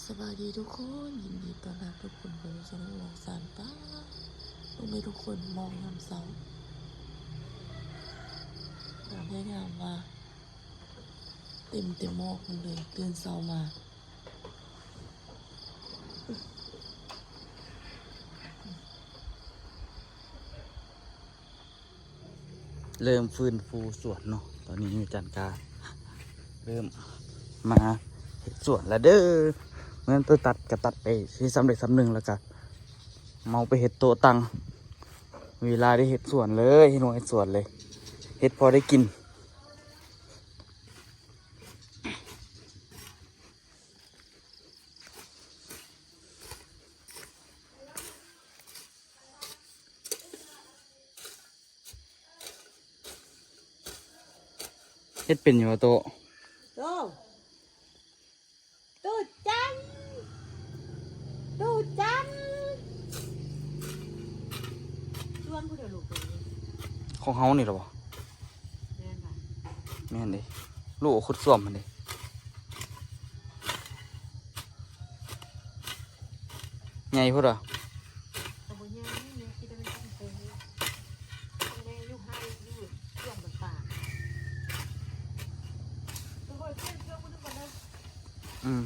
ສະບາຍດີທຸກຄົນ ຍິນດີຕ້ອນຮັບທຸກຄົນເຂົ້າສູ່ຊ່ອງນ້ອງສານປາ ລົງໃຫ້ທຸກຄົນມອງຍາມເຊົ້າ ຕາມແພຍາມວ່າ ເຕັມແຕ່ໝອກເລີຍ ຕື່ນເຊົ້າມາ. ເລີ່ມຟື້ນຟູສວນເນາະ ຕອນນີ້ແມ່ຈັນກະເລີ່ມມາເຮັດສວນລະເດີ ເມື່ອໂຕຕັດກະຕັດໄປທີ່ສ່ຳໃດສ່ຳໜຶ່ງ ລະກະເອົາໄປເຮັດໂຕະຕັ່ງ ເວລາໄດ້ເຮັດສວນເລີຍ ເຮັດຮົ້ວເຮັດສວນເລີຍ ເຮັດພໍໄດ້ກິນ. ເຮັດເປັນຢູ່ບໍ່ໂຕະ? ໂຕ ໂຕະຈັນ ໂຕະຈັນ ຊວນຜູ້ດຽວລູກ ຂອງເຮົານີ້ລະບໍ່? ແມ່ນ ແມ່ນເດ້ ລູກຂຸດຊວມຫັ້ນເດ້ ໃຫຍ່ພຸ້ນວ່າ ກະບໍ່ໃຫຍ່ ມີແຕ່ເປັນໂຕ ແມ່ຢູ່ໃຫ້ຢູ່ຊ່ວງຕ່າງໆ ອືມ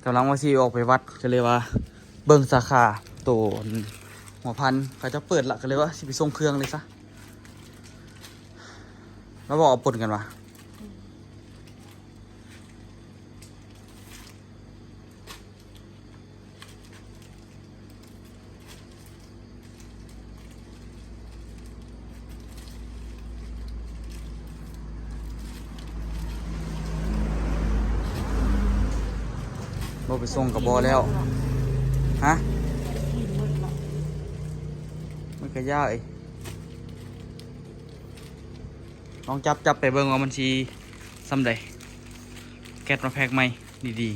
ກຳລັງວ່າຊິອອກໄປວັດ ກະເລີຍວ່າເບິ່ງສາຂາໂຕຫົວພັນ ເຂົາເຈົ້າເປີດລະ ກະເລີຍວ່າຊິໄປສົ່ງເຄື່ອງເລີຍຊະ ລາວບອກເອົາປົນກັນວ່າ ບໍ່ໄປສົ່ງກະບໍ່ແລ້ວ ຮະ ມັນກະຍາກເອີຍ ລອງຈັບ ຈັບໄປເບິ່ງວ່າມັນຊິສ່ຳໃດ ແກັດມາແພັກໃໝ່ດີໆ.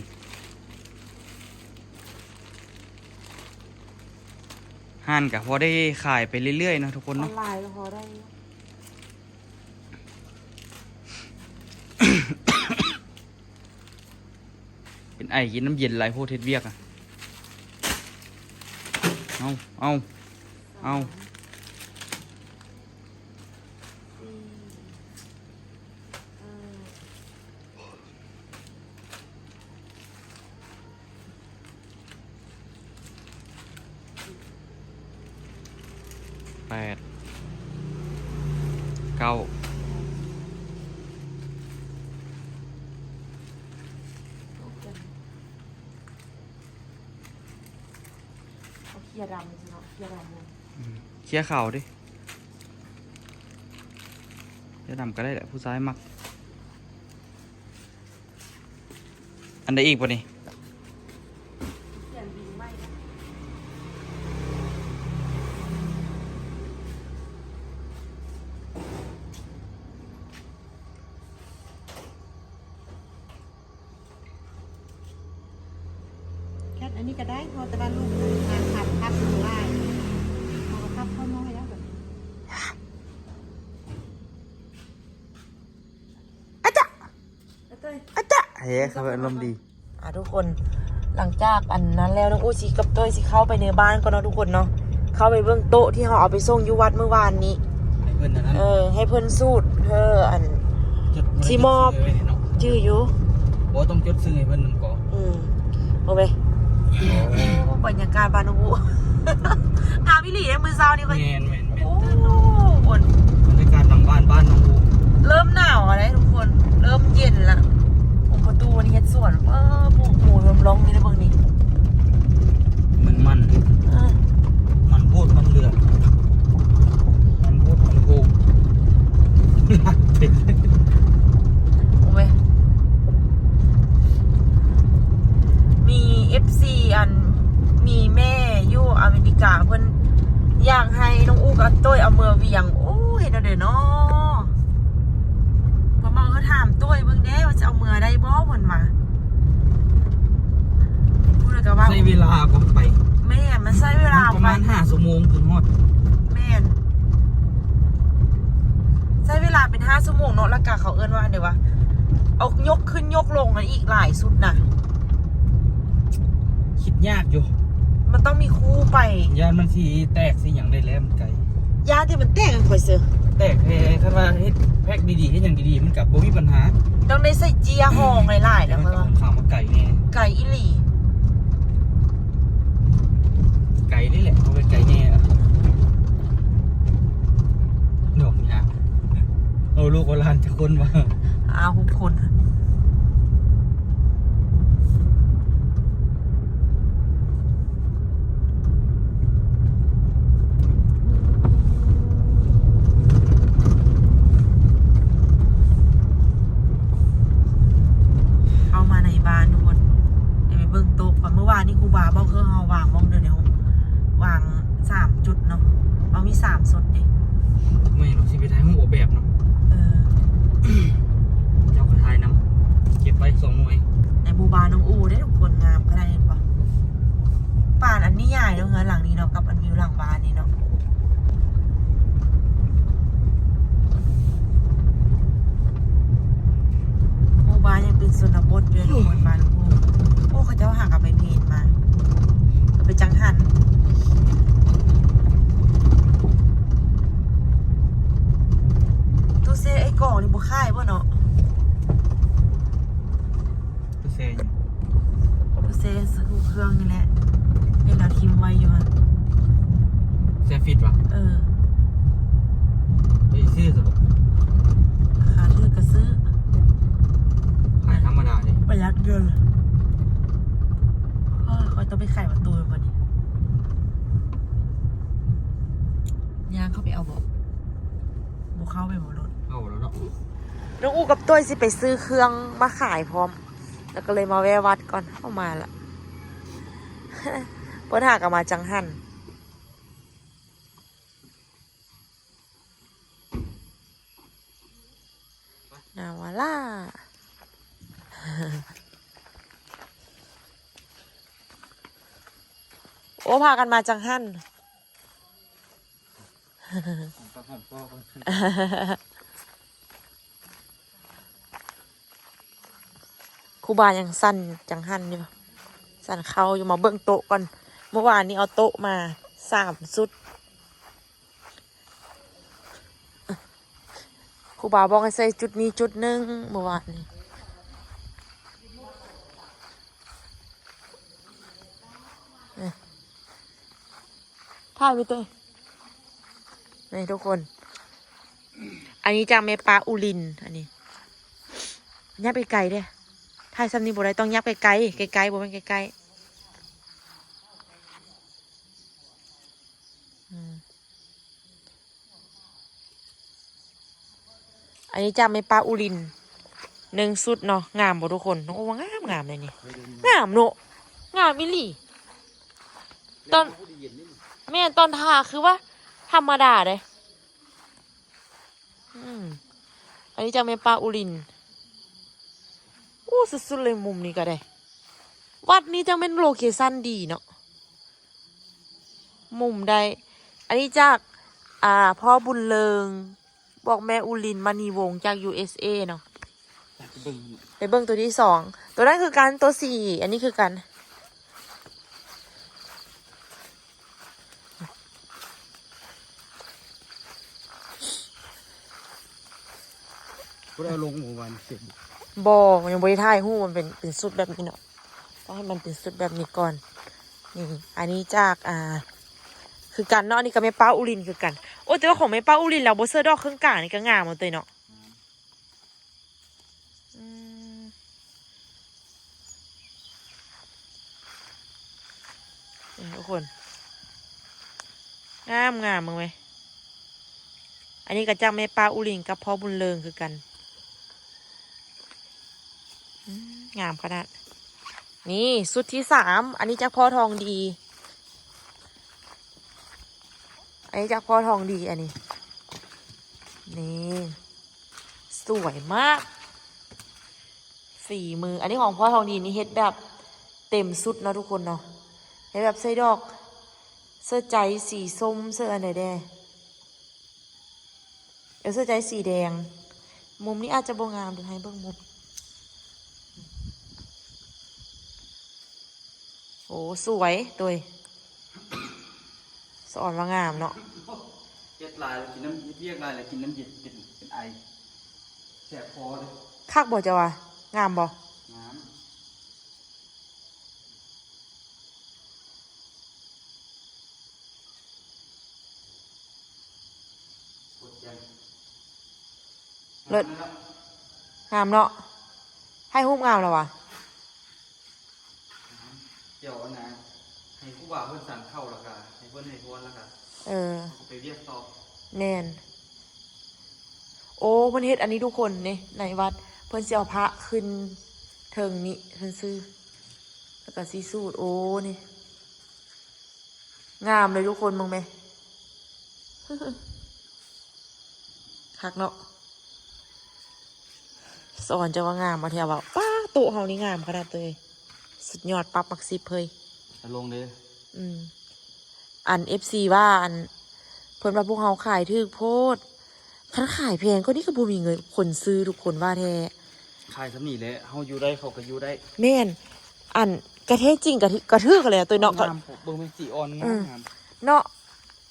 ຮ້ານກະພໍໄດ້ຂາຍໄປເລື້ອຍໆເນາະທຸກຄົນເນາະ ອອນລາຍກະພໍໄດ້ຢູ່ ເປັນໄອກິນນ້ຳເຢັນຫຼາຍໂພດ ເຮັດວຽກອະ ເອົາ ເອົາ ເອົາ ສາມ ສີ່ ຫ້າ ແປດ ເກົ້າ ເອົາເຄຍດຳຊິເນາະ ເຄຍດຳ ອືມ ເຄຍຂາວເດ້ ເຄຍດຳກະໄດ້ແຫຼະ ຜູ້ຊາຍມັກ. ອັນໃດອີກບໍ່ນີ້? ແກັດອັນນີ້ກະໄດ້ ເພາະແຕ່ວ່າລູກນາງຄັບ ຄັບຫຼາຍ ເຮົາກະຄັບເຂົ້ານ້ອຍແລ້ວບາດນີ້. ອາຈະ ອາຈະ ເອີ ເຂົາອາລົມດີ. ອ່າ ທຸກຄົນ ຫຼັງຈາກອັນນັ້ນແລ້ວ ນ້ອງອູຊິກັບເຕີຍຊິເຂົ້າໄປໃນບ້ານກ່ອນເນາະທຸກຄົນເນາະ ເຂົ້າໄປເບິ່ງໂຕະທີ່ເຮົາເອົາໄປສົ່ງຢູ່ວັດມື້ວານນີ້ ໃຫ້ເພິ່ນອັນນັ້ນ ເອີ ໃຫ້ເພິ່ນສູດ ເອີ ອັນ ຊິມອບ ຈື່ຢູ່ ບໍ່ຕ້ອງຈົດຊື່ໃຫ້ເພິ່ນນຳກໍ ອືມ ໂອເຄ ໂອ້ ບັນຍາກາດບ້ານນ້ອງອູ ງາມອີ່ຫຼີເດ້ ມື້ເຊົ້ານີ້ຂ້ອຍ ແມ່ນໆ ໂອ້ ຄົນ ບັນຍາກາດຫຼັງບ້ານ ບ້ານນ້ອງອູ ເລີ່ມໜາວແລ້ວທຸກຄົນ ເລີ່ມເຢັນລະ ໂອ້ ປະຕູນີ້ເຮັດສວນ ເອີ ປູກໝູລອງໆ ນີ້ເບິ່ງນີ້ ມັນ ມັນ ເອີ ມັນໂພດ ມັນເຫຼືອ ມັນໂພດ ມັນໂພດ ໂອ້ຍ ມີເອັຟຊີ ອັນ ມີແມ່ຢູ່ອາເມລິກາ ເພິ່ນຢາກໃຫ້ນ້ອງອູກັບໂຕ້ຍເອົາເມືອວຽງ ໂອ້ ເຮັດແນວໃດເນາະ ເພິ່ນບອກ ເອີ ຖາມໂຕ້ຍເບິ່ງແດ່ວ່າຈະເອົາເມືອໄດ້ບໍ່ ເພິ່ນວ່າ ຜູ້ໃດກະວ່າ ໃຊ້ເວລາບໍ່ໄປ ແມ່ນ ມັນໃຊ້ເວລາ ປະມານຫ້າຊົ່ວໂມງເຖິງຮອດ ແມ່ນ. ເວລາເປັນຫ້າຊົ່ວໂມງເນາະ ແລ້ວກະເຂົາເອີ້ນວ່າອັນໃດວະ ເອົາຍົກຂຶ້ນຍົກລົງນັ້ນອີກຫຼາຍຊຸດນະ. ຄິດຍາກຢູ່ ມັນຕ້ອງມີຄູ່ໄປ. ຢ້ານມັນຊິແຕກຊິຫຍັງໄດ້ແລ້ວ ມັນໄກ. ຢ້ານແຕ່ມັນແຕກ ຂ້ອຍເຊື່ອ ແຕກແທ້. ຄັນວ່າເຮັດແພັກດີໆ ເຮັດຫຍັງດີໆ ມັນກະບໍ່ມີບັນຫາ. ຕ້ອງໄດ້ໃສ່ເຈ້ຍຮອງຫຼາຍໆ ແລ້ວມັນກໍຄ່ອນຂ້າງມາໄກແນ່. ໄກອີ່ຫຼີ. ໄກນີ້ແຫຼະ ບໍ່ແມ່ນໄກແນ່ດອກ. ດອກນີ້ ເອົາລູກເອົາຫຼານຈັກຄົນວະ? ຫ້າຫົກຄົນ. ເຂົ້າມາໃນບ້ານທຸກຄົນ ດຽວໄປເບິ່ງໂຕະກ່ອນ. ມື້ວານນີ້ຄູບາບອກຄືເຮົາວາງໝ່ອງເດີ ວາງສາມຈຸດເນາະ ເຮົາມີສາມຊຸດເດ້. ແມ່ນເນາະ ຊິໄປຖ່າຍຮູບອອກແບບເນາະ. ເອີ ເຈົ້າກໍຖ່າຍນຳ ເກັບໄວ້ສອງໜ່ວຍ. ໃນໝູ່ບ້ານນ້ອງອູເດ້ທຸກຄົນ ງາມຂະໜາດ ເຫັນບໍ່? ປານອັນນິຍາຍເນາະ ເຮືອນຫຼັງນີ້ເນາະ ກັບອັນວິວຫຼັງບ້ານນີ້ເນາະ. ໝູ່ບ້ານຍັງເປັນຊົນນະບົດຢູ່ເນາະ ບ້ານ. ໂອ້ ເຂົາເຈົ້າຫາກະໄປເພນມາ ກະໄປຈັງຫັນ. ຕູ້ແຊ່ໄອ້ກອງນີ້ບໍ່ຂາຍບໍ່ເນາະ? ຕູ້ແຊ່ຫຍັງ? ຕູ້ແຊ່ຊື້ເຄື່ອງນີ້ແຫຼະ ເຫັນລາວຖິ້ມໄວ້ຢູ່ຫັ້ນ. ແຊ່ຟິດຫວາ? ເອີ ໄປຊື້ຊະບໍ? ລາຄາຖືກກະຊື້ ຂາຍທຳມະດາເດ້ ປະຢັດເງິນ. ໂອ້ຍ ຂ້ອຍຕ້ອງໄປໄຂປະຕູບັດນີ້ ຍ່າງເຂົ້າໄປເອົາບໍ? ບໍ່ເຂົ້າໄປບໍ? ເອົາແລ້ວເນາະ. ນ້ອງອູກັບຕຸ້ຍຊິໄປຊື້ເຄື່ອງມາຂາຍພ້ອມ ແລ້ວກໍເລີຍມາແວ່ວັດກ່ອນ. ເຂົ້າມາລະ ເພິ່ນຫາກະມາຈັງຫັນ. ນາວາລາ ໂອ້ ພາກັນມາຈັງຫັນ. ຄູບາຍັງສັ່ນຈັງຫັນຢູ່ ສັ່ນເຂົ້າຢູ່. ມາເບິ່ງໂຕະກ່ອນ ມື້ວານນີ້ເອົາໂຕະມາສາມຊຸດ. ຄູບາບອກໃຫ້ໃສ່ຈຸດນີ້ຈຸດໜຶ່ງ ມື້ວານນີ້. ຖ່າຍໄປເຕີ ນີ້ທຸກຄົນ. ອັນນີ້ຈາກແມ່ປ້າອູລິນ. ອັນນີ້ ຍັບໄກໆເດ້ ຖ່າຍຊ່ຳນີ້ບໍ່ໄດ້ ຕ້ອງຍັບໄກໆ ໄກໆ ບໍ່ແມ່ນໃກ້ໆ. ອືມ ອັນນີ້ຈາກແມ່ປ້າອູລິນ ໜຶ່ງຊຸດເນາະ. ງາມບໍ່ທຸກຄົນ? ນ້ອງໂອ້ວ່າງາມໆເດ້ນີ້. ງາມເນາະ ງາມອີ່ຫຼີ. ຕອນ ແມ່ນ ຕອນຖ່າຍຄືວ່າທຳມະດາເດ້. ອືມ ອັນນີ້ຈາກແມ່ປ້າອູລິນ. ໂອ້ ສຸດໆເລີຍ ມຸມນີ້ກໍໄດ້. ວັດນີ້ຈັ່ງແມ່ນໂລເຄຊັນດີເນາະ ມຸມໄດ້. ອັນນີ້ຈາກ ອ່າ ພໍ່ບຸນເລີງ ບອກແມ່ອູລິນ ມະນີວົງ ຈາກ ຢູເອສເອ ເນາະ. ໄປເບິ່ງ ໄປເບິ່ງໂຕທີສອງ. ໂຕນັ້ນຄືກັນ ໂຕສີ່ ອັນນີ້ຄືກັນ. ບໍ່ໄດ້ເອົາລົງມື້ວານເຟສບຸກ. ບໍ່ ຍັງບໍ່ໄດ້ຖ່າຍຮູບ. ມັນເປັນ ເປັນຊຸດແບບນີ້ເນາະ ຕ້ອງໃຫ້ມັນເປັນຊຸດແບບນີ້ກ່ອນ. ນີ້ ອັນນີ້ຈາກ ອ່າ ຄືກັນເນາະ ອັນນີ້ກໍແມ່ປ້າອູລິນຄືກັນ. ໂອ້ ແຕ່ວ່າຂອງແມ່ປ້າອູລິນລາວບໍ່ເສີດອກເຄິ່ງກາງ ນີ້ກໍງາມເນາະ ເຕີຍເນາະ. ອືມ ນີ້ທຸກຄົນ ງາມໆ ເບິ່ງເວີຍ. ອັນນີ້ກໍຈາກແມ່ປ້າອູລິນກັບພໍ່ບຸນເລີງຄືກັນ. ອືມ ງາມຂະໜາດ. ນີ້ຊຸດທີສາມ ອັນນີ້ຈາກພໍ່ທອງດີ. ອັນນີ້ຈາກພໍ່ທອງດີ ອັນນີ້ ນີ້ ສວຍມາກ ຝີມື. ອັນນີ້ຂອງພໍ່ທອງດີນີ້ເຮັດແບບເຕັມຊຸດເນາະທຸກຄົນເນາະ. ເຮັດແບບໃສ່ດອກ ເສື້ອໃຈສີສົ້ມ ເສື້ອອັນໃດແດ່. ເອ ເສື້ອໃຈສີແດງ. ມຸມນີ້ອາດຈະບໍ່ງາມ ດຽວໃຫ້ເບິ່ງມຸມ. ໂອ້ ສວຍໂຕຍ. ສະອອນວ່າງາມເນາະ. ເຮັດຫຼາຍແລ້ວກິນນ້ຳ ເຮັດວຽກຫຼາຍແລ້ວກິນນ້ຳເຢັນເປັນ ເປັນໄອ ແສບຄໍເດ້. ຄັກບໍ່ເຈົ້າວ່າ? ງາມບໍ່? ງາມ. ເລີດ. ງາມເນາະ. ຖ່າຍຮູບງາມແລ້ວຫວາ? ດຽວອັນນະ ໃຫ້ຄູບາເພິ່ນສັນເຂົ້າ ແລ້ວກະໃຫ້ເພິ່ນໃຫ້ພອນ ແລ້ວກະ ເອີ ໄປວຽກຕໍ່. ແມ່ນ. ໂອ້ ເພິ່ນເຮັດອັນນີ້ທຸກຄົນນີ້ ໃນວັດ ເພິ່ນຊິເອົາພະຂຶ້ນເທິງນີ້ ເພິ່ນຊື່ ແລ້ວກະຊິສູດ. ໂອ້ ນີ້ ງາມເລີຍທຸກຄົນ ເບິ່ງແມ. ຄັກເນາະ. ສອນຈະວ່າງາມບໍ່ແທ້ວ່າ ປ້າ ໂຕະເຮົານີ້ງາມຂະໜາດເລີຍ. ສຸດຍອດ ປັບໝາກສິບເຮີ້ຍ. ອາລົງເດ້. ອືມ ອັນ ເອັຟຊີ ວ່າ ອັນ ເພິ່ນວ່າພວກເຮົາຂາຍຖືກໂພດ. ຄັນຂາຍແພງກວ່ານີ້ກໍບໍ່ມີເງິນ ຄົນຊື້ທຸກຄົນວ່າແທ້. ຂາຍສ່ຳນີ້ແຫຼະ ເຮົາຢູ່ໄດ້ ເຂົາກໍຢູ່ໄດ້. ແມ່ນ. ອັນ ກະແທ້ຈິງກະ ກະຖືກຫັ້ນແຫຼະໂຕຍເນາະ. ງາມ ເບິ່ງແມ່ນສີອ່ອນ ເອີ ງາມ ງາມເນາະ.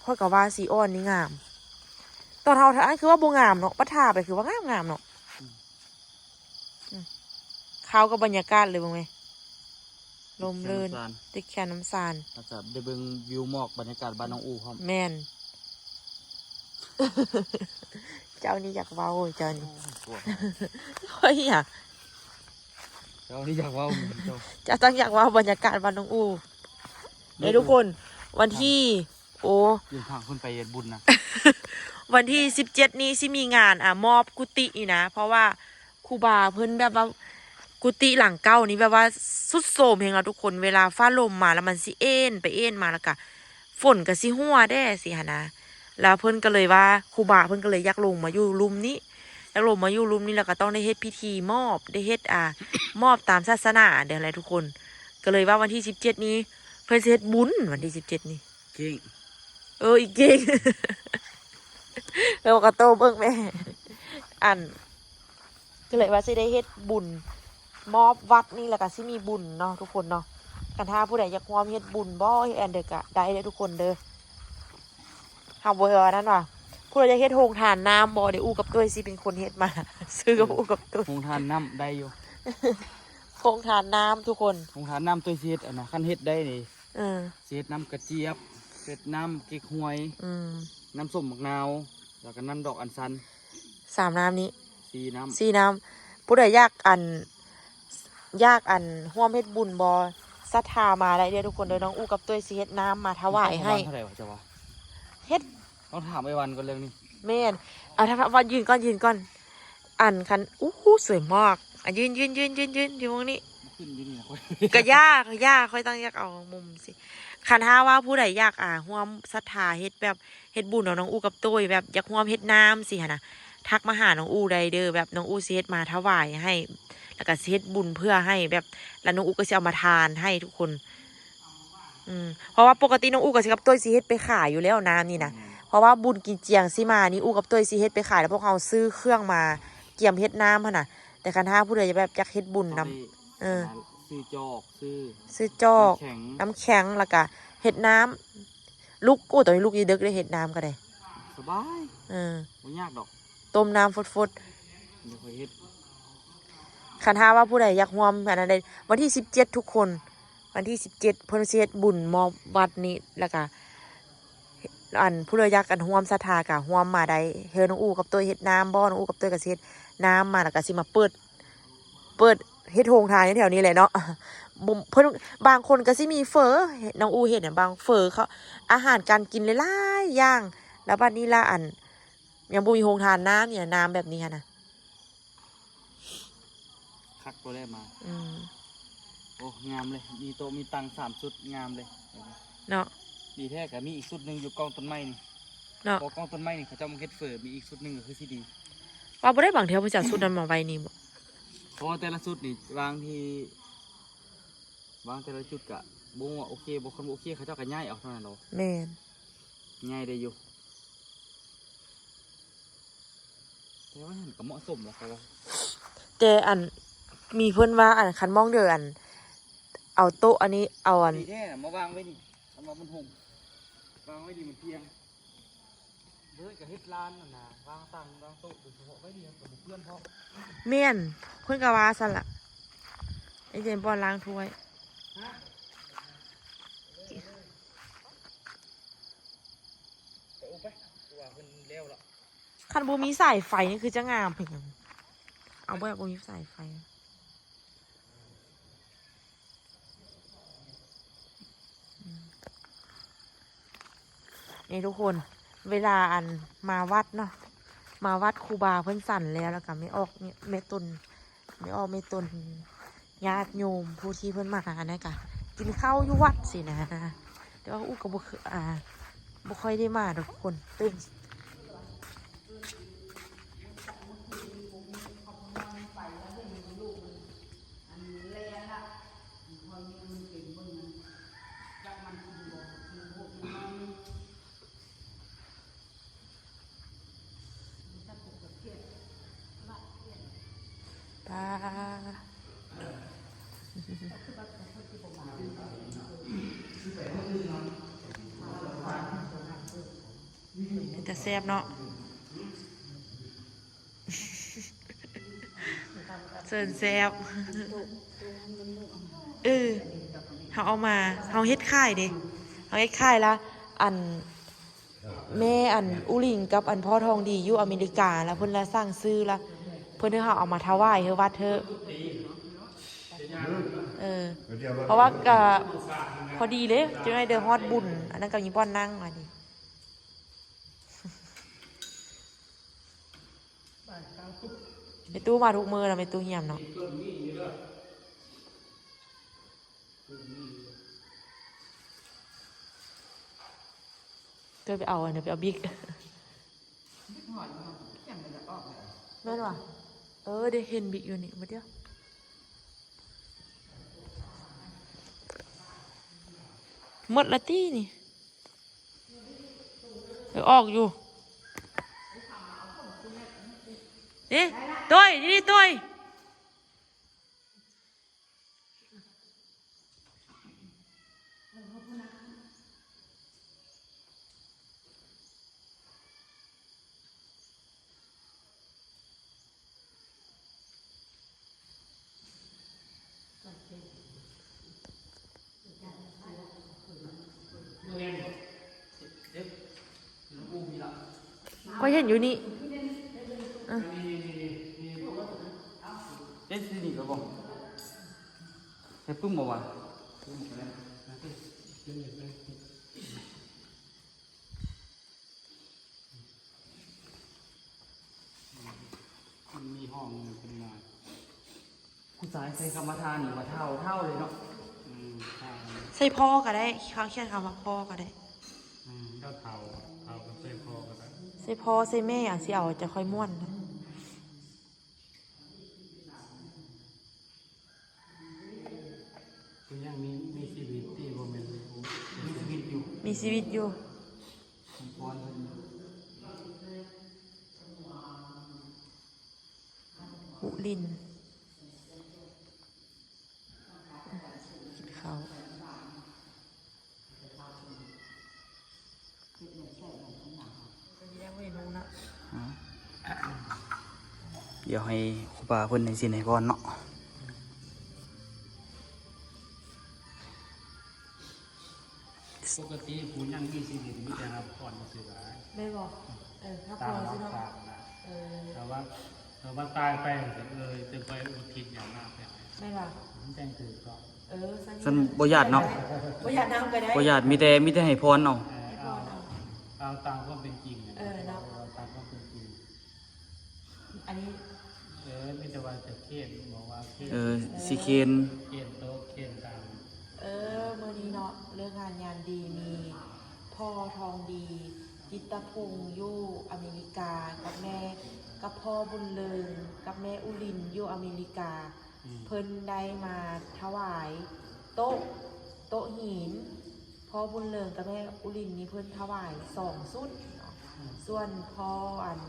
ຂ້ອຍກໍວ່າສີອ່ອນນີ້ງາມ. ຕອນເຮົາຖ່າຍຄືວ່າບໍ່ງາມເນາະ ປະທາໄປຄືວ່າງາມໆເນາະ. ອືມ ອືມ ເຂົ້າກັບບັນຍາກາດເລີຍ ເບິ່ງແມ. ລົມລື່ນ ຕິດແຄມນ້ຳຊານ ອາດຈະໄດ້ເບິ່ງວິວໝອກບັນຍາກາດບ້ານນ້ອງອູ້ພ້ອມ. ແມ່ນ. ເຈົ້ານີ້ຢາກເວົ້າ ເຈົ້ານີ້. ໂອ້ຍ ໂອ້ຍ ຫຍັງ? ເຈົ້ານີ້ຢາກເວົ້າ ເຈົ້າ ເຈົ້າຕ້ອງຢາກເວົ້າບັນຍາກາດບ້ານນ້ອງອູ້. ເດ້ທຸກຄົນ ວັນທີ ໂອ້ ຢືນທາງເພິ່ນໄປເຮັດບຸນນະ. ວັນທີສິບເຈັດນີ້ຊິມີງານ ອ່າ ມອບກຸຕິນີ້ນະ ເພາະວ່າຄູບາເພິ່ນແບບວ່າ ກຸຕິຫຼັງເກົ່ານີ້ແບບວ່າຊຸດໂຊມແຮງເນາະທຸກຄົນ. ເວລາຟ້າລົມມາແລ້ວມັນຊິເອັນໄປເອັນມາ ແລ້ວກະຝົນກະຊິຮົ່ວແດ່ຊີ້ຫັ້ນນະ. ແລ້ວເພິ່ນກໍເລີຍວ່າ ຄູບາເພິ່ນກໍເລີຍຢາກລົງມາຢູ່ລຸ່ມນີ້ ຢາກລົງມາຢູ່ລຸ່ມນີ້ ແລ້ວກໍຕ້ອງໄດ້ເຮັດພິທີມອບ ໄດ້ເຮັດ ອ່າ ມອບຕາມສາສະໜາເດ້ແຫຼະທຸກຄົນ. ກໍເລີຍວ່າວັນທີສິບເຈັດນີ້ເພິ່ນຊິເຮັດບຸນ ວັນທີສິບເຈັດນີ້. ເກັ່ງ ເອີ ອີເກັ່ງ. ເອີ ກະໂຕເບິ່ງແມ່. ອັນ ກໍເລີຍວ່າຊິໄດ້ເຮັດບຸນມອບວັດນີ້ ແລ້ວກະຊິມີບຸນເນາະທຸກຄົນເນາະ. ຄັນຖ້າຜູ້ໃດຢາກຮ່ວມເຮັດບຸນບໍ່ ເຮັດອັນໃດກະໄດ້ເດີທຸກຄົນເດີ. ເຮົາບໍ່ວ່ານັ້ນວ່າ ຜູ້ໃດຢາກເຮັດໂຮງທານນ້ຳບໍ່ ດຽວອູ້ກັບຕຸ້ຍຊິເປັນຄົນເຮັດມາ ຊື້ກັບອູ້ກັບຕຸ້ຍ. ໂຮງທານນ້ຳໄດ້ຢູ່ ໂຮງທານນ້ຳທຸກຄົນ. ໂຮງທານນ້ຳຕຸ້ຍຊິເຮັດອັນນະ ຄັນເຮັດໄດ້ນີ້ ເອີ ຊິເຮັດນ້ຳກະຈຽບ ເຮັດນ້ຳເກັກຮວຍ ອືມ ນ້ຳສົ້ມໝາກນາວ ແລ້ວກໍນ້ຳດອກອັນຊັນ. ສາມນ້ຳນີ້ ສີ່ນ້ຳ ສີ່ນ້ຳ. ຜູ້ໃດຢາກອັນ ຢາກອັນຮ່ວມເຮັດບຸນບໍ່ ສັດທາມາໄດ້ເດີທຸກຄົນເດີ. ນ້ອງອູ້ກັບຕຸ້ຍຊິເຮັດນ້ຳມາຖວາຍໃຫ້. ເຮັດ ຕ້ອງຖາມໄອ້ວັນກ່ອນເລື່ອງນີ້. ແມ່ນ. ເອົາ ຖ້າວ່າຢືນກ່ອນ ຢືນກ່ອນ. ອັນ ຄັນ ອູ້ ສວຍມາກ. ອ່ະ ຢືນ ຢືນ ຢືນ ຢືນ ຢືນຢູ່ໝ່ອງນີ້. ຂຶ້ນຢູ່ນີ້ນະ ຂ້ອຍ ກະຢາກ ຢາກ ຂ້ອຍຕ້ອງຢາກເອົາມຸມຊິ. ຄັນຖ້າວ່າຜູ້ໃດຢາກ ອ່າ ຮ່ວມສັດທາເຮັດແບບ ເຮັດບຸນເນາະ ນ້ອງອູ້ກັບຕຸ້ຍ ແບບຢາກຮ່ວມເຮັດນ້ຳຊີ້ຫັ້ນນະ ທັກມາຫານ້ອງອູ້ໄດ້ເດີ. ແບບນ້ອງອູ້ຊິເຮັດມາຖວາຍໃຫ້ ແລ້ວກະຊິເຮັດບຸນເພື່ອໃຫ້ແບບ ແລ້ວນ້ອງອູ້ກໍຊິເອົາມາທານໃຫ້ທຸກຄົນ. ອືມ ເພາະວ່າປົກກະຕິນ້ອງອູ້ກັບ ຊິກັບຕຸ້ຍຊິເຮັດໄປຂາຍຢູ່ແລ້ວນ້ຳນີ້ນະ. ອືມ ເພາະວ່າບຸນກິນຈຽງຊິມານີ້ ອູ້ກັບຕຸ້ຍຊິເຮັດໄປຂາຍ ແລ້ວພວກເຮົາຊື້ເຄື່ອງມາກຽມເຮັດນ້ຳຫັ້ນນະ. ແຕ່ຄັນຖ້າຜູ້ໃດແບບຢາກເຮັດບຸນນຳ ເອີ ຊື້ຈອກ ຊື້ ຊື້ຈອກ ນ້ຳແຂງ ນ້ຳແຂງ ແລ້ວກະເຮັດນ້ຳ ລຸກ ໂອ້ ຕອນນີ້ລຸກເດິກເດ້ ເຮັດນ້ຳກໍໄດ້ ສະບາຍ. ເອີ ບໍ່ຍາກດອກ ຕົ້ມນ້ຳຟົດໆ ດຽວຂ້ອຍເຮັດ. ຄັນຖ້າວ່າຜູ້ໃດຢາກຮ່ວມອັນນັ້ນໄດ້ ວັນທີສິບເຈັດທຸກຄົນ ວັນທີສິບເຈັດເພິ່ນຊິເຮັດບຸນມອບວັດນີ້ ແລ້ວກະ ອັນ ຜູ້ໃດຢາກ ອັນ ຮ່ວມສັດທາກະຮ່ວມມາໄດ້. ເອີ ນ້ອງອູ້ກັບຕຸ້ຍເຮັດນ້ຳບໍ່ ນ້ອງອູ້ກັບຕຸ້ຍກໍຊິເຮັດນ້ຳມາ ແລ້ວກະຊິມາເປີດ ເປີດເຮັດໂຮງທານຢູ່ແຖວນີ້ແຫຼະເນາະ. ບໍ່ ເພິ່ນ ບາງຄົນກໍຊິມີເຝີ ນ້ອງອູ້ເຮັດນະ ບາງເຝີ ເຂົ້າ ອາຫານການກິນຫຼາຍໆຢ່າງ. ແລ້ວບັດນີ້ລະ ອັນ ຍັງບໍ່ມີໂຮງທານນ້ຳນີ້ນະ ນ້ຳແບບນີ້ຫັ້ນນະ. ຄັກໂຕແລກມາ. ອືມ ໂອ້ ງາມເລີຍ ມີໂຕະມີຕັ່ງສາມຊຸດ ງາມເລີຍເນາະ. ດີແທ້ກະມີອີກຊຸດໜຶ່ງຢູ່ກ້ອງຕົ້ນໄມ້ນີ້ເນາະ. ເພາະກ້ອງຕົ້ນໄມ້ນີ້ເຂົາເຈົ້າມາເຮັດເຝີ ມີອີກຊຸດໜຶ່ງກໍຄືຊິດີ. ວ່າບໍ່ໄດ້ ບາງເທື່ອເພິ່ນຈະເອົາຊຸດນັ້ນມາໄວ້ນີ້ບໍ່? ເພາະວ່າແຕ່ລະຊຸດນີ້ວາງທີ່ ວາງແຕ່ລະຈຸດກະບໍ່ຮູ້ວ່າໂອເຄບໍ່ ຄັນບໍ່ໂອເຄເຂົາເຈົ້າກະຍ້າຍເອົາເທົ່ານັ້ນດອກ. ແມ່ນ ຍ້າຍໄດ້ຢູ່. ໂອ້ຍ ຫັ້ນກໍເໝາະສົມແລ້ວຂ້ອຍວ່າ. ແຕ່ອັນ ມີເພິ່ນວ່າ ອັນ ຄັນໝ່ອງເດີ ອັນ ເອົາໂຕະອັນນີ້ ເອົາອັນ ດີແທ້ນະ ມາວາງໄວ້ນີ້ ຄັນວ່າມັນຫົ່ມ ວາງໄວ້ນີ້ມັນພຽງ. ເດີ ກໍເຮັດລານຫັ້ນນະ ວາງຕັ່ງ ວາງໂຕະໂດຍສະເພາະໄວ້ນີ້ ກໍບໍ່ເປື້ອນພ້ອມ. ແມ່ນ ເພິ່ນກໍວ່າຊັ້ນລະ. ໄອ້ເຈນ ບ່ອນລ້າງຖ້ວຍ. ຮະ? ໄປອຸບໄປ ຄືວ່າເພິ່ນແລ້ວລະ. ຄັນບໍ່ມີສາຍໄຟນີ້ຄືຈະງາມເປັນຫຍັງ? ເອົາບໍ່ ບໍ່ມີສາຍໄຟ. ນີ້ທຸກຄົນ ເວລາອັນມາວັດເນາະ ມາວັດຄູບາເພິ່ນສັນແລ້ວ ແລ້ວກໍແມ່ອອກ ແມ່ຕົນ ແມ່ອອກ ແມ່ຕົນ ຍາດໂຍມຜູ້ທີ່ເພິ່ນມາອັນນັ້ນກະກິນເຂົ້າຢູ່ວັດຊີ້ນະ. ແຕ່ວ່າອຸກະບໍ່ເຄີຍ ອ່າ ບໍ່ຄ່ອຍໄດ້ມາດອກທຸກຄົນ ຕື່ນ ປາ ເປັນຕາແຊບເນາະ ເຊີນແຊບ. ເອີ ເຮົາເອົາມາ ເຮົາເຮັດຂາຍເດ້ ເຮົາເຮັດຂາຍລະ ອັນ ແມ່ອັນອູລິງກັບອັນພໍ່ທອງດີຢູ່ອາເມລິກາ ລະເພິ່ນລະສັ່ງຊື້ ລະເພິ່ນໃຫ້ເຮົາເອົາມາຖວາຍໃຫ້ວັດເທີ. ເອີ ເພາະວ່າກະພໍດີເດ້ ຈັ່ງໃດເດີຮອດບຸນ ອັນນັ້ນກະມີບ່ອນນັ່ງ ມາດີ. ແມ່ຕູ້ມາທຸກມື້ນະ ແມ່ຕູ້ຮຽມເນາະ. ເກີດໄປເອົາ ອັນນີ້ໄປເອົາບິກ ບິກຫອຍ ແມ່ນຫວາ? ເອີ ໄດ້ເຫັນບິກຢູ່ນີ້ ບໍ່ດຽວ ໝົດລະຕິນີ້. ເອີ ອອກຢູ່ ນີ້ ໂຕຍ ນີ້ ໂຕຍ. ຂ້ອຍເຫັນຢູ່ນີ້ ເອີ ເດ້ ຊິນີ້ກໍບໍ່ ໃສ່ປຶ້ມບໍ່ວະ? ມັນມີຫ້ອງໜຶ່ງເປັນມາ ຜູ້ຊາຍໃສ່ຄຳວ່າທ່ານ ຫຼືວ່າທ້າວ ທ້າວເລີຍເນາະ. ອືມ ທ້າວ ໃສ່ພໍ່ກໍໄດ້ ເຂົາຂຽນຄຳວ່າພໍ່ກໍໄດ້. ອືມ ຖ້າທ້າວ ທ້າວກໍໃສ່ພໍ່ກໍໄດ້ ໃສ່ພໍ່ໃສ່ແມ່ ອັນຊິເອົາຈະຄ່ອຍມ່ວນນະ. ເພິ່ນຍັງມີ ມີຊີວິດຕິ ບໍ່ແມ່ນ ມີຊີວິດຢູ່ ມີຊີວິດຢູ່ ສົມພອນເພິ່ນຢູ່ ອຸລິນ ກິນເຂົ້າ. ດຽວໃຫ້ຄູບາເພິ່ນໃຫ້ສິນໃຫ້ພອນເນາະ. ປົກກະຕິຜູ້ຍັງມີຊີວິດມີແຕ່ຮັບພອນຊື່ໆ ແມ່ນບໍ່? ເອີ ຮັບພອນຊື່ເນາະ. ເອີ ແຕ່ວ່າ ແຕ່ວ່າຕາຍໄປ ເອີ ຈະໄປອຸທິດຫຍັງມາແທ້ ແມ່ນບໍ່? ມັນຈັ່ງຖືກຕ້ອງ. ເອີ ຊັ້ນບໍ່ຢາກເນາະ ບໍ່ຢາກນຳກໍໄດ້ ບໍ່ຢາກ ມີແຕ່ ມີແຕ່ໃຫ້ພອນເອົາ ໃຫ້ພອນເອົາ ເອົາຕາມຄວາມເປັນຈິງ. ເອີ ເນາະ ເອົາຕາມຄວາມເປັນຈິງ. ອັນນີ້ ເອີ ມີແຕ່ວ່າຈະເຄນ ບອກວ່າເຄນ ເອີ ຊິເຄນ ເຄນໂຕະ ເຄນຕັງ. ເອີ ມື້ນີ້ເນາະ ເລີກງາມຍາມດີ ມີພໍ່ທອງດີ ຈິດຕະພົງ ຢູ່ອາເມລິກາ ກັບແມ່ ກັບພໍ່ບຸນເລີງ ກັບແມ່ອຸລິນ ຢູ່ອາເມລິກາ. ອືມ ເພິ່ນໄດ້ມາຖວາຍໂຕະ ໂຕະຫີນ. ພໍ່ບຸນເລີງກັບແມ່ອຸລິນນີ້ ເພິ່ນຖວາຍສອງຊຸດເນາະ. ອືມ ສ່ວນພໍ່ອັນ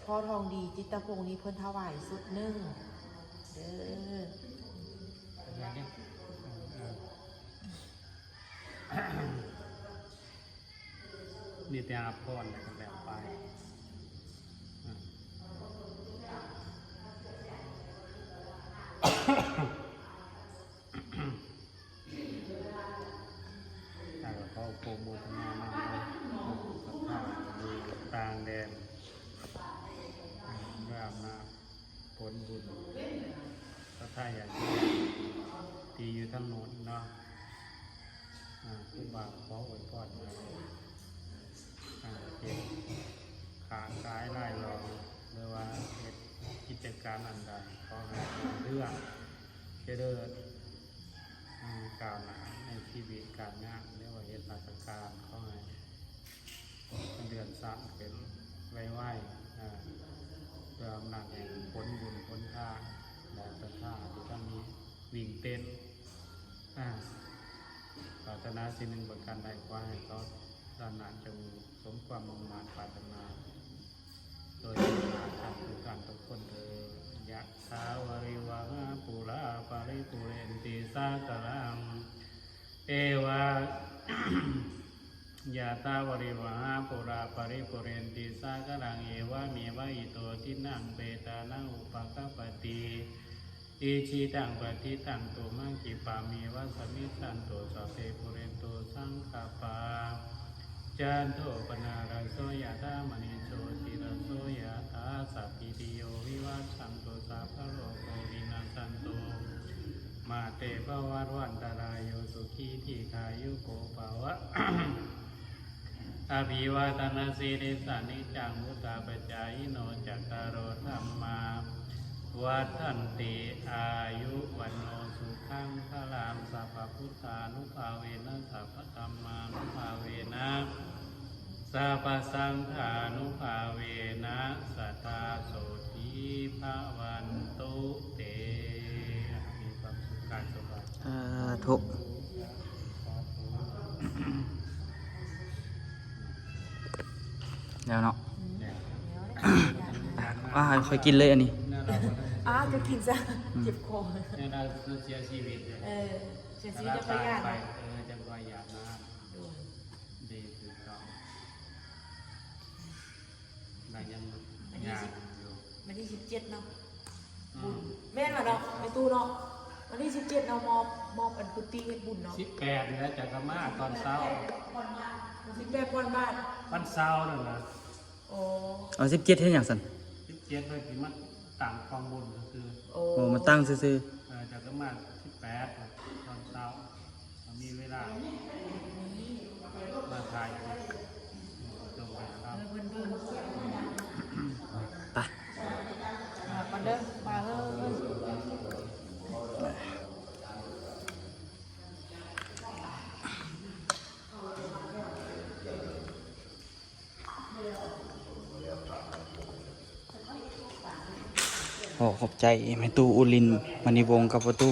ພໍ່ທອງດີ ຈິດຕະພົງ ນີ້ເພິ່ນຖວາຍຊຸດໜຶ່ງເດີ. ມີແຕ່ຮັບພອນແລ້ວກໍແລ້ວໄປ. ຂ້າກໍຂໍໂປຣໂມທະນານຳເດີ ຜູ້ສັດທາຢູ່ຕ່າງແດນ ດ້ວຍອຳນາດຜົນບຸນ ສັດທາຍາດໂຍມທີ່ຢູ່ທາງໂນ້ນເນາະ. ອ່າ ຄູບາຂໍອວຍພອນໃຫ້ ອ່າ ເຮັດຄ້າຂາຍລາຍລອງ ຫຼືວ່າເຮັດກິດຈະການອັນໃດ ຂໍໃຫ້ຮຸ່ງເຮືອງຈະເລີນ ອ່າ ກ້າວໜ້າໃນຊີວິດການງານ ຫຼືວ່າເຮັດລາຊະການ ຂໍໃຫ້ເລື່ອນຊັ້ນຂຶ້ນໄວໆ ອ່າ ດ້ວຍອຳນາດແຫ່ງຜົນບຸນຜົນທານ ແລະ ສັດທາທີ່ທ່ານມີ ວິ່ງເຕັ້ນ ອ່າ ປາດຖະໜາສິ່ງໜຶ່ງປະການໃດ ຂໍໃຫ້ເຂົານັ້ນ ຈົ່ງສົມຄວາມມຸ່ງມາດປາດຖະໜາ ໂດຍສາທຸກທ່ານທຸກຄົນເທີ້ນ. ຍະຖາວາລິວະຫາປູລາປະລິປູເຣນຕິສາກະລັງ ເອວະ ຍະຖາວາລິວະຫາປູລາປະລິປູເຣນຕິສາກະລັງ ເອວະເມວະອິໂຕທິນນະງເປຕານັງອຸປະກັບປະຕິ ອິຊິຕັງປະຕິຕັງຕຸມະງ ຂິປະເມວະສະມິດສັນຕຸ ສັບເພປູເຣນຕຸສັງກະປາ ຈັນໂທປະນະລະໂສ ຍະຖາມະນີໂຊຕິລະໂສ ຍະຖາ ສັບພີຕິໂຍວິວັດສັນຕຸ ສັບພະໂລໂກວິນັດສັນຕຸ ມາເຕພະວັດວັນຕະລາໂຍ ສຸຂີ ດີຄາຍຸໂກ ພະວະ. ອະພິວາທະນະສີລິສະ ນິຈຈັງ ວຸດທາປະຈາຍິໂນ ຈັດຕາໂລ ທຳມາ ວັດທັນຕິ ອາຍຸ ວັນໂນ ສຸຂັງ ພະລັງ ສັບພະພຸດທານຸພາເວນະ ສັບພະທຳມານຸພາເວນະ ສັບພະສັງຄານຸພາເວນະ ສະທາໂສທີພະວັນຕຸເຕ. ມີຄວາມສຸກກາຍສົມບັດ ສາທຸ. ແລ້ວເນາະ ອ່າ ຂ້ອຍກິນເລີຍອັນນີ້. ອ້າວ ຈະກິນຊະ ເຈັບຄໍ. ແນວລາວເສຍຊີວິດເລີຍ ເອີ ເສຍຊີວິດ ຈັກຂ້ອຍຢາກ ເອີ ຈັກຂ້ອຍຢາກນະ. ໂດຍ ດີຄືເກົ່າ ລະຍັງ ວັນທີສິບເຈັດເນາະ ອືມ ແມ່ນວ່າເນາະ ແມ່ຕູ້ເນາະ ວັນທີສິບເຈັດເນາະ ມອບ ມອບອັນພຸດຕິເຮັດບຸນເນາະ. ສິບແປດນີ້ແຫຼະ ຈະກະມາຕອນເຊົ້າ ສິບແປດກ່ອນບ້ານ ວັນເສົານັ້ນນະ. ອໍ ເອົາສິບເຈັດເຮັດຫຍັງຊັ້ນ? ສິບເຈັດເພິ່ນຊິມາຕັ້ງກອງບຸນຊື່ໆ. ໂອ້ ໂອ້ ມາຕັ້ງຊື່ໆ. ເອີ ຈະກະມາສິບແປດຕອນເຊົ້າ ມີເວລາມາຖ່າຍຄລິບ ສົ່ງໄປຫາລາວ. ເອີ ເພິ່ນເບິ່ງ ໄປ ມາກ່ອນເດີ ມາເອີຍ. ຂໍຂອບໃຈແມ່ຕູ້ອຸລິນ ມະນີວົງ ກັບພໍ່ຕູ້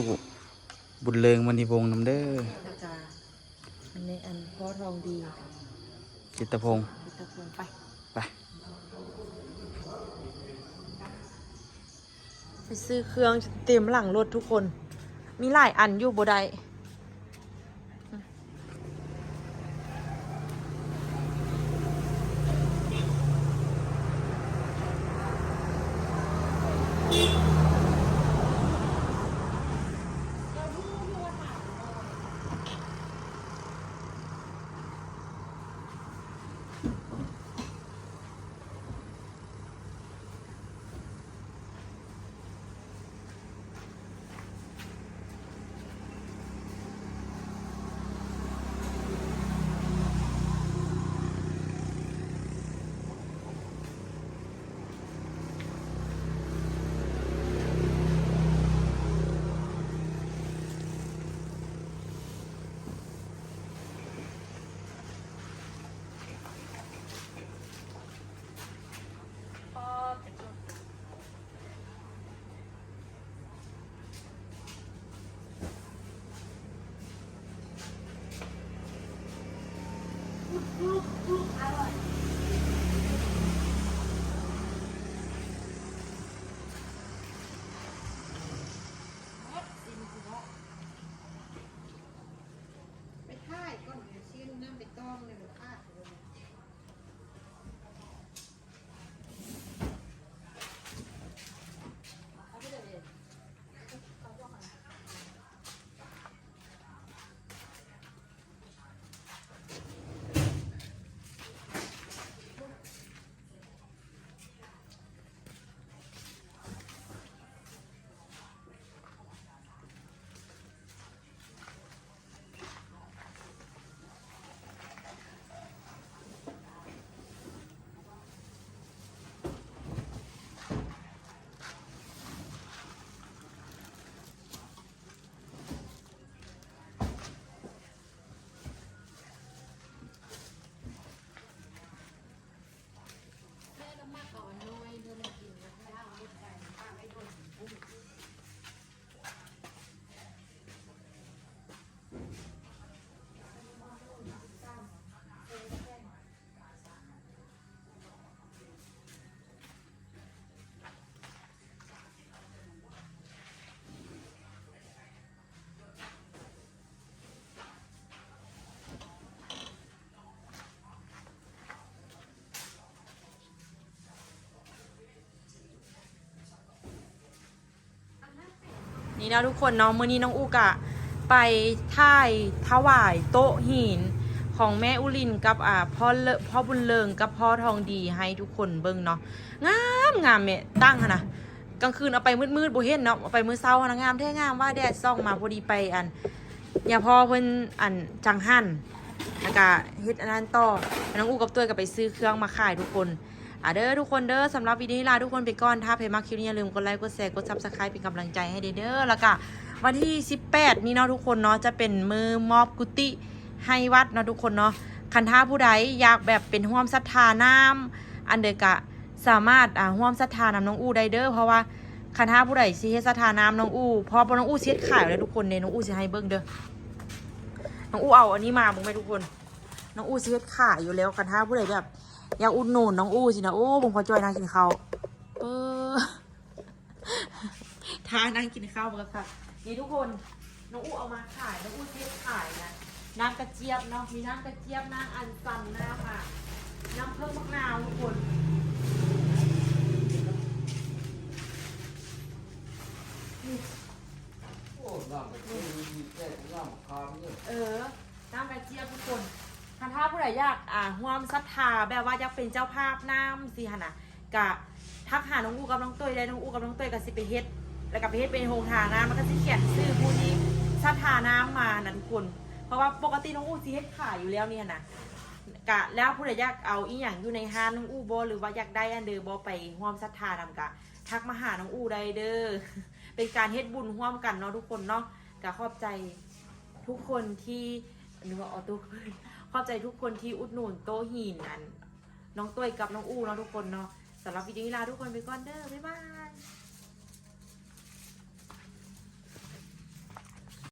ບຸນເລີງ ມະນີວົງ ນຳເດີ. ແລ້ວກະອັນນີ້ ອັນພໍ່ທອງດີ ຈິດຕະພົງ ຈິດຕະພົງ. ໄປ ໄປ. ໄປຊື້ເຄື່ອງ ເຕັມຫຼັງລົດທຸກຄົນ ມີຫຼາຍອັນຢູ່ ບໍ່ໄດ້. ເ ນີ້ເນາະທຸກຄົນເນາະ ມື້ນີ້ນ້ອງອູກະໄປຖ່າຍຖວາຍໂຕະຫີນຂອງແມ່ອຸລິນກັບ ອ່າ ພໍ່ເລີ ພໍ່ບຸນເລີງກັບພໍ່ທອງດີໃຫ້ທຸກຄົນເບິ່ງເນາະ. ງາມ ງາມແມ່ ຕັ້ງຫັ້ນນະ ກາງຄືນເອົາໄປມືດໆບໍ່ເຫັນເນາະ ເອົາໄປມື້ເຊົ້າຫັ້ນນະ ງາມແທ້ງາມວ່າ ແດດສ່ອງມາພໍດີໄປ ອັນ ຍາພໍ່ເພິ່ນ ອັນ ຈັງຫັນ ແລ້ວກະເຮັດອັນນັ້ນຕໍ່. ນ້ອງອູກັບຕຸ້ຍກໍໄປຊື້ເຄື່ອງມາຂາຍທຸກຄົນ. ອ່າເດີທຸກຄົນເດີ ສຳລັບວິດີໂອນີ້ລາທຸກຄົນໄປກ່ອນ. ຖ້າໃຜມັກຄລິບນີ້ ຢ່າລືມກົດໄລ ກົດແຊ ກົດ Subscribe ເປັນກຳລັງໃຈໃຫ້ແດ່ເດີ. ແລ້ວກະວັນທີສິບແປດນີ້ເນາະທຸກຄົນເນາະ ຈະເປັນມື້ມອບກຸຕິໃຫ້ວັດເນາະທຸກຄົນເນາະ. ຄັນຖ້າຜູ້ໃດຢາກແບບເປັນຮ່ວມສັດທານ້ຳອັນໃດກະສາມາດ ອ່າ ຮ່ວມສັດທານຳນ້ອງອູໄດ້ເດີ. ເພາະວ່າຄັນຖ້າຜູ້ໃດຊິເຮັດສັດທານ້ຳນ້ອງອູ ເພາະວ່ານ້ອງອູຊິເຮັດຂາຍແລ້ວທຸກຄົນເດ້. ນ້ອງອູຊິໃຫ້ເບິ່ງເດີ ນ້ອງອູເອົາອັນນີ້ມາເບິ່ງແມ່ທຸກຄົນ ນ້ອງອູຊິເຮັດຂາຍຢູ່ແລ້ວ. ຄັນຖ້າຜູ້ໃດແບບ ຢາກອຸດໜູນນ້ອງອູຊີ້ນະ ໂອ້ ເບິ່ງພໍ່ຈ້ອຍນາງກິນເຂົ້າ ເປີ ຖ້ານາງກິນເຂົ້າເບິ່ງຄັກ. ນີ້ທຸກຄົນ ນ້ອງອູເອົາມາຂາຍ ນ້ອງອູຊິເຮັດຂາຍນະ ນ້ຳກະຈຽບເນາະ ມີນ້ຳກະຈຽບ ນ້ຳອັນຊັນ ນ້ຳ ອ່າ ນ້ຳເຜິ້ງໝາກນາວທຸກຄົນ. ນີ້ ໂອ້ ນ້ຳກະຈຽບມີແຕ່ນ້ຳມະຂາມເດີ ເອີ ນ້ຳກະຈຽບທຸກຄົນ. ຄັນຖ້າຜູ້ໃດຢາກ ອ່າ ຮ່ວມສັດທາ ແບບວ່າຢາກເປັນເຈົ້າພາບນ້ຳຊີ້ຫັ້ນນະ ກະທັກຫານ້ອງອູກັບນ້ອງຕຸ້ຍໄດ້. ນ້ອງອູກັບນ້ອງຕຸ້ຍກໍຊິໄປເຮັດ ແລ້ວກໍໄປເຮັດເປັນໂຮງທານນ້ຳ ແລ້ວກໍຊິຂຽນຊື່ຜູ້ທີ່ສັດທານ້ຳມານະທຸກຄົນ. ເພາະວ່າປົກກະຕິນ້ອງອູຊິເຮັດຂາຍຢູ່ແລ້ວນີ້ຫັ້ນນະ ກະແລ້ວຜູ້ໃດຢາກເອົາອີ່ຫຍັງຢູ່ໃນຮ້ານນ້ອງອູບໍ ຫຼືວ່າຢາກໄດ້ອັນເດີບໍ ໄປຮ່ວມສັດທານຳ ກະທັກມາຫານ້ອງອູໄດ້ເດີ. ເປັນການເຮັດບຸນຮ່ວມກັນເນາະທຸກຄົນເນາະ. ກະຂອບໃຈທຸກຄົນທີ່ ຫຼືວ່າເອົາໂຕ ຂອບໃຈທຸກຄົນທີ່ອຸດໜູນໂຕະຫີນອັນ ນ້ອງຕຸ້ຍກັບນ້ອງອູເນາະທຸກຄົນເນາະ. ສຳລັບວິດີໂອນີ້ລາທຸກຄົນໄປກ່ອນເດີ ບາຍບາຍ.